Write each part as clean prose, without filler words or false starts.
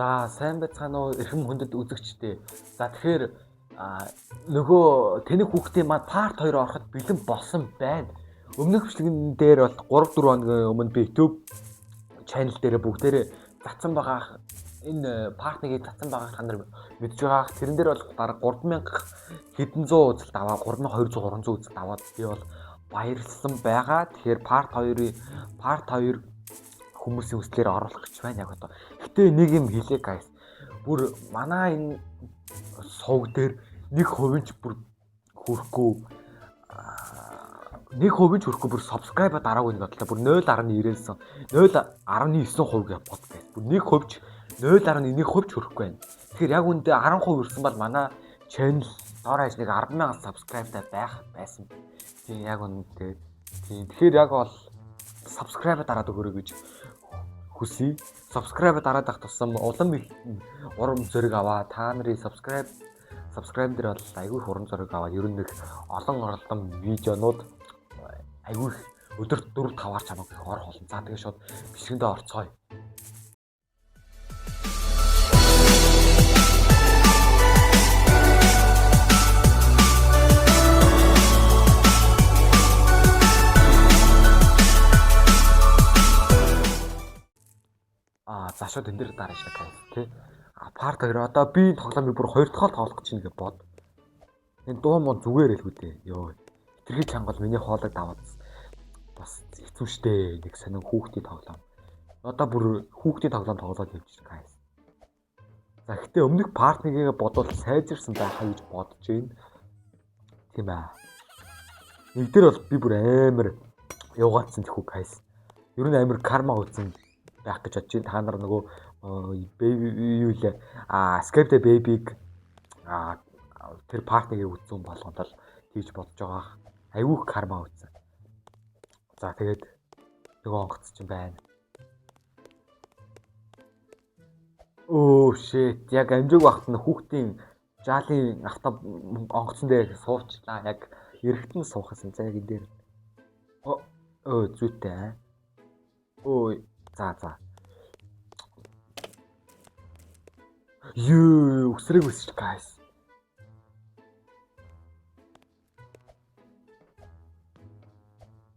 За, сайн байцгаана уу, эрхэм хүндэт үзэгчдээ. За, тэгэхээр нөгөө тэнэг хүүхдийн маань part 2 ороход бэлэн болсон байна. Өмнөх бичлэгэн дээр бол 3 4 хоногийн өмнө би YouTube channel дээр бүгдээрээ татсан байгаа, энэ part 1-ийг татсан байгааг та нар мэдж байгаа. Тэрэн дээр бол бараг 3000 хэдэн зуун үзэлт аваа, 3200 300 үзэлт аваад би бол баярлсан байгаа. Тэгэхээр part 2 хүмүүсийн хүслээр оруулах гэж байна яг одоо. Гэтэ нэг юм хэлье, guys. Бүр манай энэ сувг дээр 1% ч бүр хүрэхгүй, 1% ч хүрэхгүй, бүр subscribe дараагүй нэг бодлоо. Бүр 0.99 0.9% гэж бод, guys. Бүр 1% ч, 0.1% ч хүрэхгүй байна. Тэгэхээр яг үндэ 10% хүрсэн бол манай channel дор хаяж нэг 10,000 subscribe-тай байх байсан. Тийм, яг үнэндээ. Тийм. Тэгэхээр яг бол subscribe дараад өгөөрэй гэж хүсье. Subscribe дараад ах тусам улам их урам зориг аваа. Та нарын subscribe дээр бол айгүй их урам зориг аваа. Ер нь нэг олон оролдон видеонууд айгүй их өдөрт 4 5-аар чамайг их орох болно. За, тэгээ шууд бичлэгэндээ орцгоё. Аа, за, шууд энэ дээр дарааш, guys, тий. А, part 2, одоо би энэ тоглоомыг бүр хоёр дахь тоглох гэж байна гэж бод. Энэ дуу муу зүгээр л үү дээ. Йоо. Хэтэрхий чанга бол миний хоолойг даваад бас хэцүү шттэ. Нэг сонин хүүхдийн тоглоом. Одоо бүр хүүхдийн тоглоом тоглоод явж байна, guys. За, гэтээ өмнөх part 1-ийг бодвол сайжирсан байхаа гэж бодож байна. Тийм ээ. Нэг дээр бол би бүр амар явгаадсан тэхүү, guys. Ер нь амар карма үзсэн байх гэж бодож байна. Та нар нөгөө baby юу лээ, а, Escape the Baby-г, тэр part 1-ийг үзсэн болгонд л тийж бодож байгаа. Айгүйх карма үзсэн. За, тэгээд нөгөө онгоц чинь байна. Оо, shit, яг амжиг багт нь хүүхдийн жаалын авто онгоцон дээр суучлаа. Яг эргэтэн суухсан. За, яг энэ дээр. Өө, зүйтэй. Өө, за за. Юу, үсрэг үсч, guys.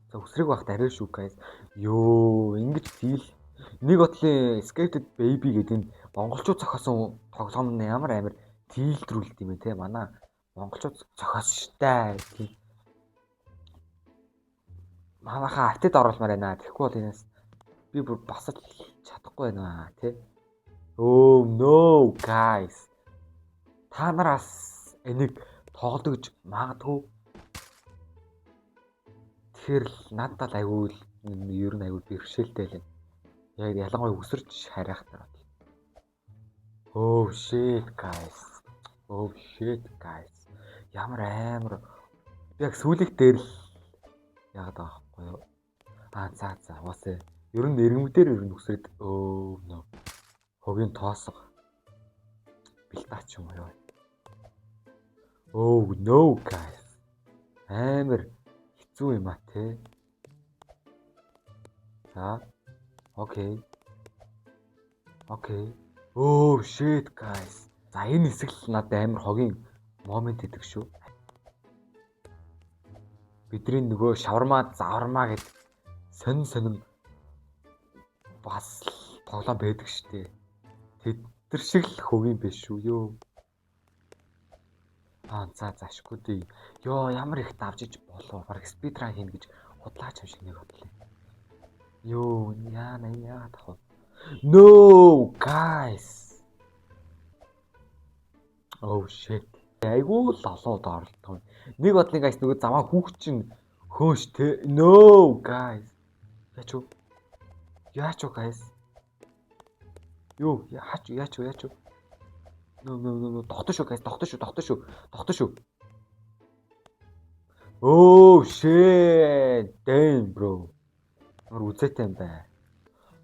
За, үсрэг багт арай шүү, guys. Йоо, ингэж дийл нэг бодлын Escape the Baby гэдэг энэ монголчууд зохиосон тоглоом нь ямар амар дийлдрүүлд юм бэ те, манай монголчууд зохиосон штэ. Тийм. Манайхаа update оруулмаар байна. Тэгэхгүй бол энэс би бүр бас л чадахгүй байна те. Oh no, guys. Та нар бас энийг тоглодог гэж магадгүй. Тэгэхээр л надад л айгүй л ер нь айгүй бэрхшээлтэй л юм. Яг ялангуяа үсэрч харих дараа. Oh shit, guys. Oh shit, guys. Ямар амар яг сүүлих дээр л яагаад байгаа байхгүй юу? Аа, за за, угаасаа ер нь эргэмдэр ер нь үсрээд, oh no. Хогийн тоосго. Бэлтаач юм уу? Oh no, guys. Амар хэцүү юм а те. За. Okay. Okay. Oh shit, guys. За, энэ хэсэг л надад амар хогийн момент гэдэг шүү. Бидний нөгөө шаварма заварма гэд сонин сонин бас л тоглоом байдаг штэ. Тэд тэр шиг л хөгийн биш шүү ёо. Аа, за за, ашгүй дээ. Йоо, ямар их давж иж болов. Бараг speed run хийнэ гэж худлаач юм шиг нэг бодлоо. Йоо, яана яа тах. No, guys. Oh shit. Айгуу л олон удаа оролдох юм. Нэг бодлын, guys, нөгөө заваа хүүхд чинь хөөш те. No, guys. Яач юу? Яач юу, guys? Юу, хаач, яач юу, яач юу? No, no, no, no, тогтоо шүү, guys, тогтоо шүү, тогтоо шүү. Тогтоо шүү. Oh shit. Damn, bro. Ямар үзээтэй юм бэ?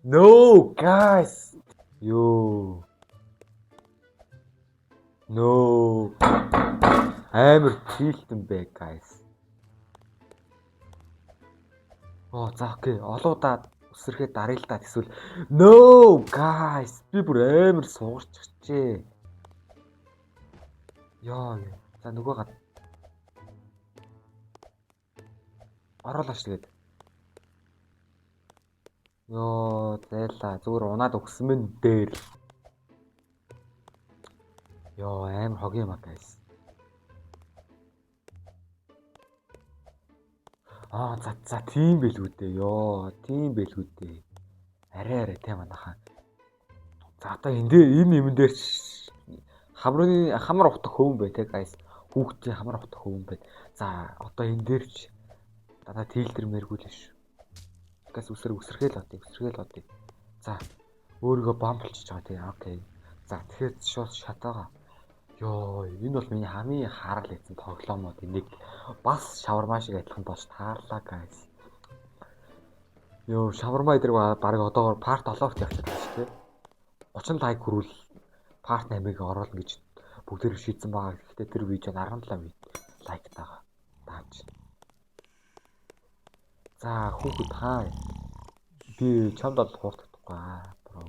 No, guys. Йоо. No. Амар tilt юм бэ, guys. Оо, за, okay. Олон удаа Үсрэхээ даръя л да. Эсвэл no guys, би бүр амар сугарчихжээ. Йоо. За нөгөө гад. Оруулаач тэгээд. Йоо, зайлаа. Зүгээр унаад өгсөн мэн дээр. Йоо, амар хог юм а guys. Аа, за за тийм байлгүй дээ. Йоо, тийм байлгүй дээ. Арай арай те манайхаа. За одоо энэ дээр энэ юмн дээр хамрын хамар ухтах хөвөн бай те guys. Хүүхдийн хамар ухтах хөвөн бай. За одоо энэ дээр ч дандаа тийлдэр мэргүй л шүү. Guys үсрэхэл одъё, үсрэхэл одъё. За өөрийгөө бамплчиж байгаа тий. Okay. За тэгэхээр шууд шатаага. Йоо, энэ бол миний хамгийн харал хийсэн тоглоомод нэг бас шаварма шиг адилхан болж таарлаа guys. Йоо, шаварма эдэр баг одоогор part 7-т явчихлаа шүү дээ. 30 like хүрвэл part 8-ыг оруулна гэж бүгдээр шийдсэн байгаа. Гэхдээ тэр видео 17 like таагаа. Тааж. За хүүхэд хаа. Би чамд бол хуурдахгүй аа, bro.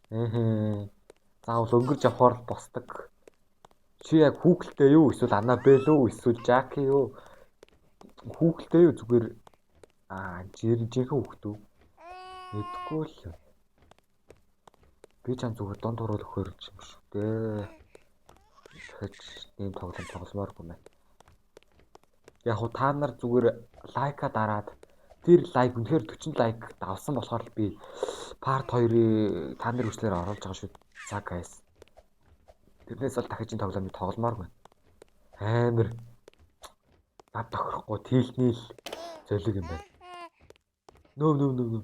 Эхэ. Заавал өнгөрч явхаар л босдог. Чи яг хүүхэлтэй юу? Эсвэл Анабел үү? Эсвэл Жаки юу? Хүүхэлтэй юу? Зүгээр аа, жинхэнэ хүүхэд үү? Мэдэхгүй л юм. Би чам зүгээр дунд туруул өгөхөр юм шүү дээ. Дахиж ийм тоглоом тогломооргүй байна. Яг хуу та нар зүгээр like аа дараад тэр like үнэхээр 40 like давсан болохоор л би part 2-ыг та нарын хүчлээр оруулж байгаа шүү. За guys. Тэрнээс бол дахиж энэ тоглоомыг тогломооргүй. Амар над тохирохгүй tilt ний л золиг юм байна. Нөө нөө нөө нөө.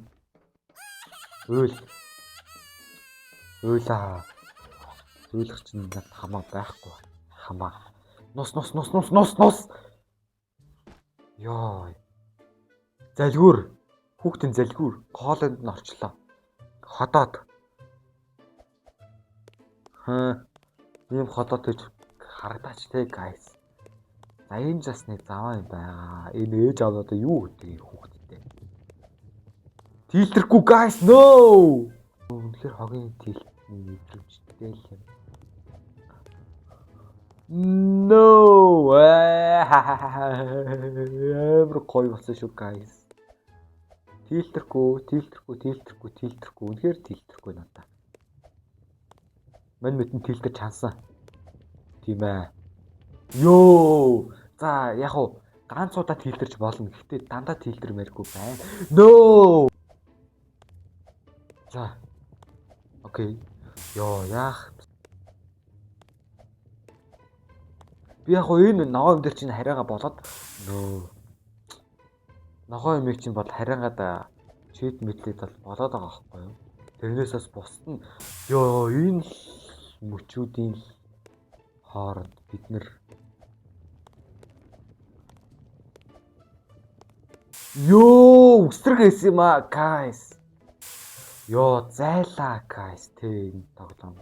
Уйл. Уйлаа. Уйлах чинь над хамаа байхгүй. Хамаа. Нус нус нус нус нус нус. Йоо. Залгуур. Хүүхдийн залгуур. Хоолойд нь орчлоо. Ходоод. Хаа. Ийм ходоод гэж харагдаач те guys. За энэ бас нэг заваа юм байгаа. Энэ ээж аав одоо юу гэдэг хүүхдтэй. Tilt эрхгүй guys, no. Үнэхээр хогийн tilt ний мэдрэмжтэй л юм. No. Амар гоё болсон шүү guys. Tilt эрхгүй, tilt эрхгүй, tilt эрхгүй, tilt эрхгүй. Үнэхээр tilt эрхгүй надаа. Мань мэдэн tilt эр чансан. Тийм ээ. Йоо. За яг уу ганц удаа tilt эрч болно. Гэхдээ дандаа tilt эрмээргүй байна. No. За. Okay. Йоо, яах. Би яг уу энэ ногоон юм дээр чинь харайгаа болоод нөө. Ногоон юмыг чинь бол харайгаад cheat мэтлээд бол болоод байгаа байхгүй юу? Тэрнээс бас бусд нь ёо энэ л мөчүүдийн л хооронд бид нэр ёо үсрэг хийсэн юм а guys. Ёо зайлаа guys тэ энэ тоглоом.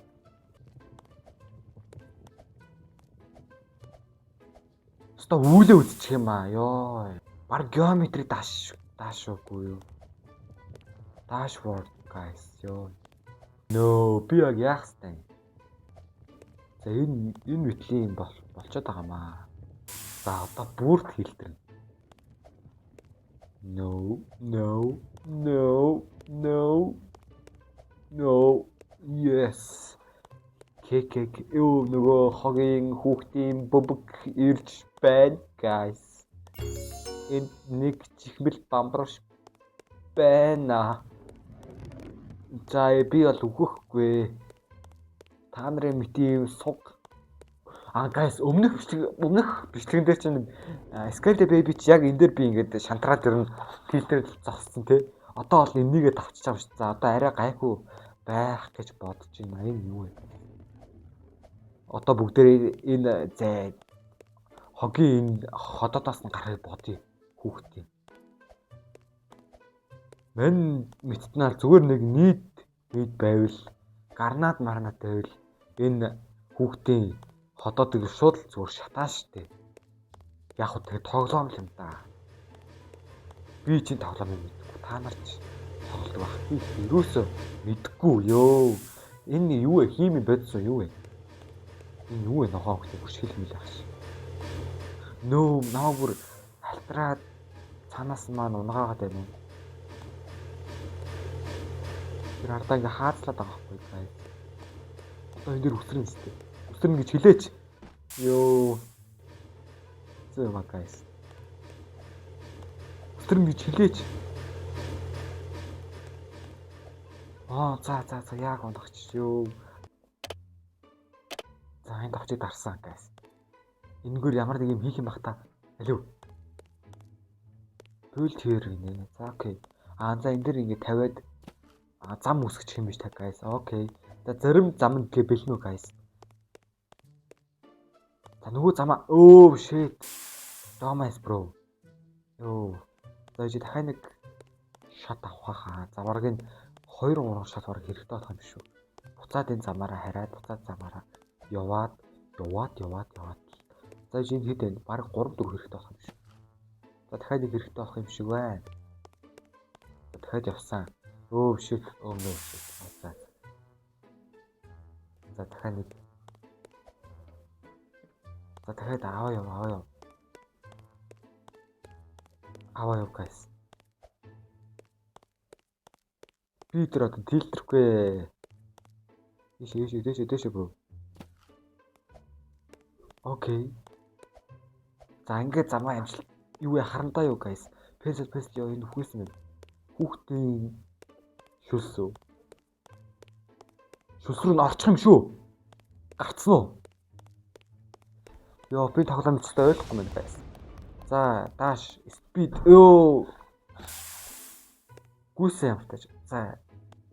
Өстой үүлээ үзчих юм аа ёо. Баг геометри dash dash үгүй юу? Dashboard guys ёо. Нөө би яг яах ёстой юм. За энэ энэ метлийн юм бол болчиход байгаа маа. За одоо бүрт хилдэрнэ. No, no, no, no. No. Yes. Кек юу нөгөө хогийн хүүхдийн бөбөг ирж байна guys. Энд нэг чихмэл бамбарш байна. За би бол өгөхгүй. Та нарын мити суг. А guys, өмнөх бичлэгэн дээр чинь Scare the Baby чи яг энэ дээр би ингээд шантраад ер нь tilt дээр зогссон тий. Одоо бол энийгээ тавчиж байгаа шүү. За одоо арай гайгүй байх гэж бодож байна. Энэ юу вэ? Одоо бүгдээрээ энэ зай хогийн энэ ходоодоос нь гарахыг бодъё хүүхдийн. Мань мэдтнаар зүгээр нэг нийт нийт байвал гарнаад марнаад байвал энэ хүүхдийн ходоодыг шууд л зүгээр шатаан штэ. Яг хөө тэгээ тоглоом л юм да. Би чинь тоглоом юм мэдгүй. Та нар ч Тоглодог байх. Би ерөөсөө мэдгүй ёо. Энэ юу вэ? Химийн бодис юу вэ? Энэ юу вэ? Ногоон хөлтэй бүршгэл мэл ах шиг. Нөө намайг бүр халтраад цаанаас маань унгаагаад байна уу? Тэр ардаа ингээ хаацлаад байгаа байхгүй guys. Одоо энэ дэр үсрэн өстэй. Үсрэн гэж хэлээч. Йоо. Зөө юм а guys. Үсрэн гэж хэлээч. Аа за за за яг унахч ёо. За энэ товчийг дарсан guys. Энэгээр ямар нэг юм хийх юм бах та. Алив. Build here гинэ. За okay. Аа за энэ дэр ингэ тавиад зам үсгчих юм биш та guys. Okay. За зарим зам нь гэ бэлнэ үү guys. За нөгөө замаа өө shit. Dumbass bro. Йоо. За чи дахиад нэг шат авах хаа. За бараг энэ 2 3 шат бараг хэрэгтэй болох юм шүү. Буцаад энэ замаараа хараад буцаад замаараа яваад яваад яваад яваад. За чи энэ хэд вэ? Бараг 3 4 хэрэгтэй болох юм шүү. За дахиад нэг хэрэгтэй болох юм шиг байна. За дахиад явсан. Өө shit. Oh no shit. За. За дахиад нэг. За дахиад аваа яв, аваа яв. Аваа яв guys. Би тэр одоо тэлтрэхгүй. Ийш ийш дээш дээш bro. Okay. За ингээд замаа амжилт юу вэ харандаа юу guys. Pencil pencil ёо энэ үхээсэн юм. Хүүхдийн шүлс үү? Шүлс рүү н орчих юм шүү. Гарцсан уу? Йоо би тоглоом бичсэн ойлгохгүй байна guys. За dash speed ёо. Гүйсэн юм тааж. За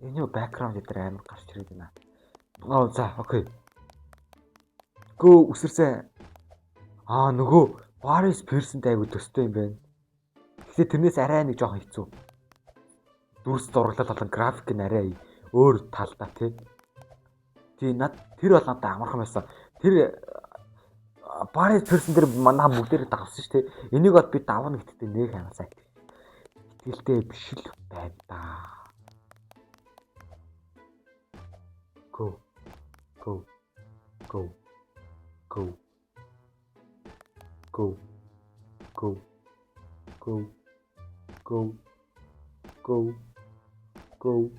энэ юу background дээр амар гарч ирээд байна. Аа за okay. Гөө үсэрсэн. Аа нөгөө Paris Pearson-тэй айгу төстэй юм байна. Гэхдээ тэрнээс арай нэг жоохон хэцүү. Дүрс зураглал болон график нь арай өөр талдаа тий. Тий над тэр бол надад амархан байсан. Тэр Paris Pearson дээр манай бүгдээр давсан шүү дээ. Энийг бол би давна гэдэгтээ нэг амар сайн итгэлтэй биш л байна да. Go. Go. Go. Go. Go. Go. Go. Go. Go. Go.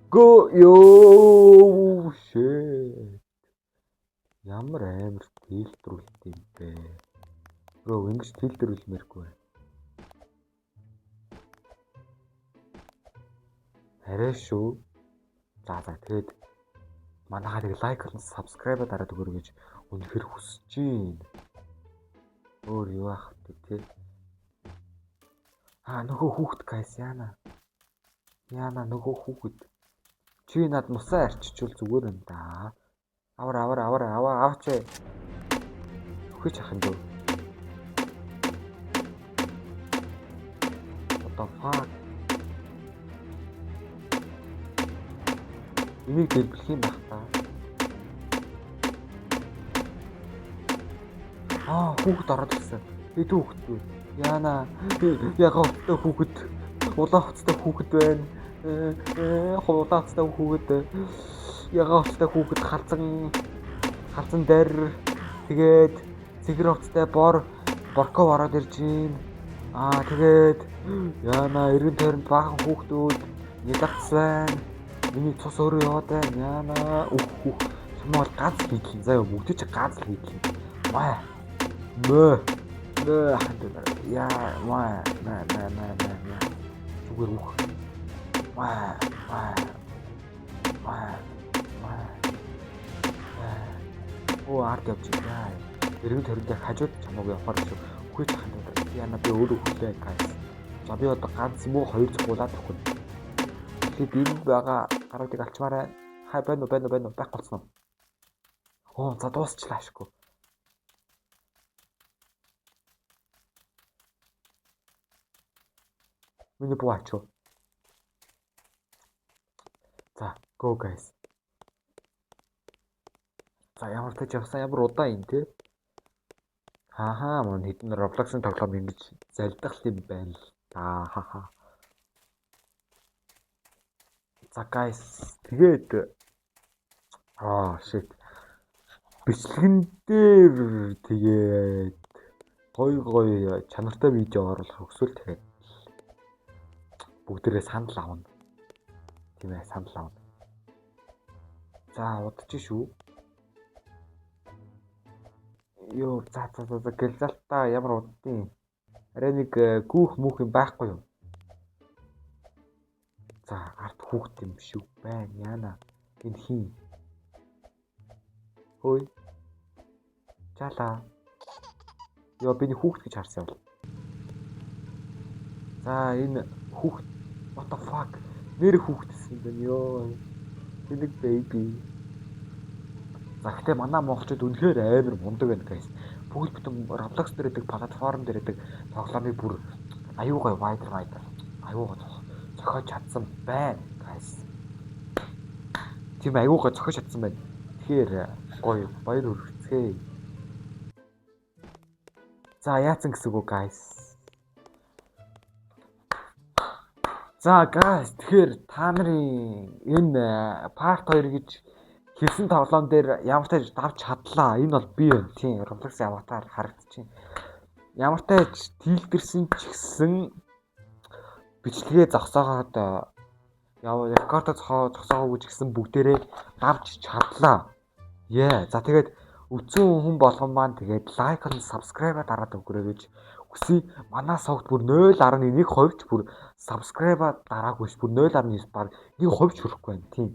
Go yo shit. Ямар амар тэлтрүүлт юм бэ? Bro ингэж тэлтрүүлмээргүй. Арай шүү. За за тэгээд манайхаа нэг like болон subscribe дараад өгөөрэй гэж үнэхэр хүсэж байна. Өөр юу ах вэ те? Аа нөгөө хүүхэд guys яана. Яана нөгөө хүүхэд. Чи над нусаа арчичвал зүгээр юм да. Авар авар авар аваа аваач. Үхэж ах юм дөө. What the fuck? Энийг дэлбэлэх юм байх та. Аа хүүхэд ороод ирсэн. Хэдэн хүүхэд вэ? Яана. Яга хувцастай хүүхэд. Улаан хувцастай хүүхэд байна. Улаан хувцастай хүүхэд. Яга хувцастай хүүхэд халзан дээр тэгээд цэгэр хувцастай бор борков ороод ирж байна. Аа тэгээд яана эргэн тойронд баахан хүүхдүүд нялгац байна. Миний цус өөрөө яваад байна. Яана үх үх. Чамаа бол ганц хийдлэн. Заа юу бүгдээ чи ганц л хийдлэн. Маа. Мөө. Мөө ханд. Яа маа маа маа маа маа. Зүгээр үх. Маа маа. Маа. Маа. Оо ард явж байна. Эргэн тойронд яг хажууд чамаагүй явахаар шүү. Үхэж ханд. Яана би өөрөө үхлээ guys. За би одоо ганц юм уу хоёр цугуулад өгнө. Тэгэхээр энд байгаа гаруудыг алчмаар байна. Хай байна уу байна уу байна уу байхгүй болсон уу? Оо за дуусчлаа ашгүй. Миний буу ачуу. За go guys. За ямар тач явсан ямар удаан юм те. Хааха мөн хэдэн Roblox-ын тоглоом ингэж залдах юм байна л да. Хаха. За guys, тэгээд shit. Бичлэгэн дээр тэгээд гоё гоё чанартай видео оруулах хүсвэл тэгээд бүгдээрээ санал авна. Тийм ээ, санал авна. За, удаж шүү. Йоо, за за за за, гэлзалтаа ямар уддیں۔ Арай нэг гүүх мүх юм байхгүй юу? За, арт хүүхд юм шүү байна. Яна. Энэ хин? Хөөе. Жала. Йоо, би нэг хүүхд гэж харсан юм. За, энэ хүүхд, what the fuck? Нэр хүүхдсэн юм байна ёо. Тэнэг baby. За, гэхдээ манай монголчууд үнэхээр амар мундаг байна, guys. Бүгд бүтэн Roblox дээр байдаг, платформ дээр байдаг тоглоомыг бүр аюу гой wider wider аюу гой зохиож чадсан байна, guys. Тийм, аюу гой зохиож чадсан байна. Тэгэхээр гоё баяр хүргэцгээе. За, яатсан гэсэн үг үү, guys? За guys, тэгэхээр та нарын энэ part 2 гэж хэлсэн тоглоом дээр ямар ч давж чадлаа. Энэ бол би байна. Тийм, Roblox аватар харагдчихээн. Ямар ч тилдэрсэн ч гэсэн бичлэгээ зогсоогоод яв record зогсоогоогүй ч гэсэн бүгдээрээ давж чадлаа. Yeah. За, тэгээд үзсэн хүн болгон маань тэгээд like болон subscribe дараад өгөөрэй гэж хүсье. Манай сувагт бүр 0.1% ч бүр subscribe дараагүй ш. Бүр 0.9, баг 1% ч хүрэхгүй байна. Тийм.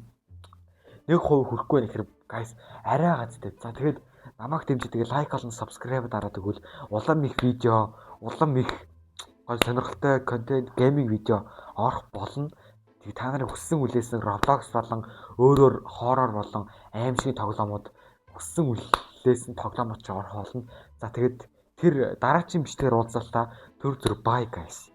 1% хүрэхгүй байна гэхээр guys, арай газтай. За, тэгээд намайг дэмжиж тэгээд like болон subscribe дараад өгвөл улам их видео, улам их гой сонирхолтой контент, gaming видео орох болно. Тэгээ та нарын хүссэн үлээсэн Roblox болон өөрөөр horror болон аимшигын тоглоомууд, хүссэн үлээсэн тоглоомууд ч орох болно. За, тэгээд тэр дараагийн бичлэгээр уулзлаа. Түр зүр, bye guys.